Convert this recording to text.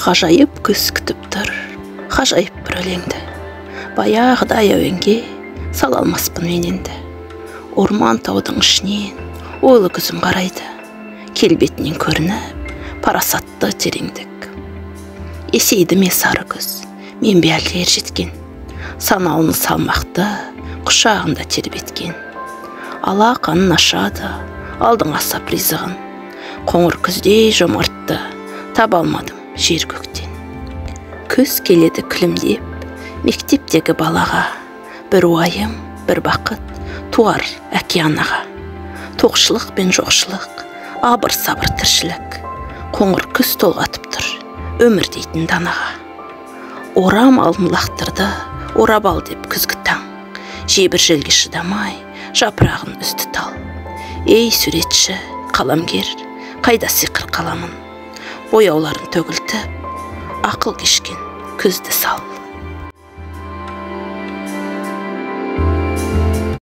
Ғажайып күз күтіп тұр, ғажайып бір өлеңді. Баяғыдай әуенге сала алмаспын мен енді. Орман таудың ішінен ойлы күзім қарайды. Келбетінен көрініп парасатты тереңдік. Есейді ме сары күз, мен бе әлі ер жеткен? Саналыны салмақты құшағында тербеткен. Алақанын ашады, алдыңа сап ризығын. Қоңыр күздей жомартты таба алмадым жер көктен. Күз келеді күлімдеп мектептегі балаға. Бір уайым, бір бақыт туар әке анаға. Тоқшылық пен жоқшылық, абыр-сабыр тіршілік. Қоңыр күз толғатып тұр өмір дейтін данаға. Орам алын лақтырды, орап ал деп күзгі таң. Жебір желге шыдамай, жапырағын үзді тал. Ей суретші, қаламгер, қайда сиқыр қаламын? Бояуларын төгілтіп, ақыл кешкен күзді сал.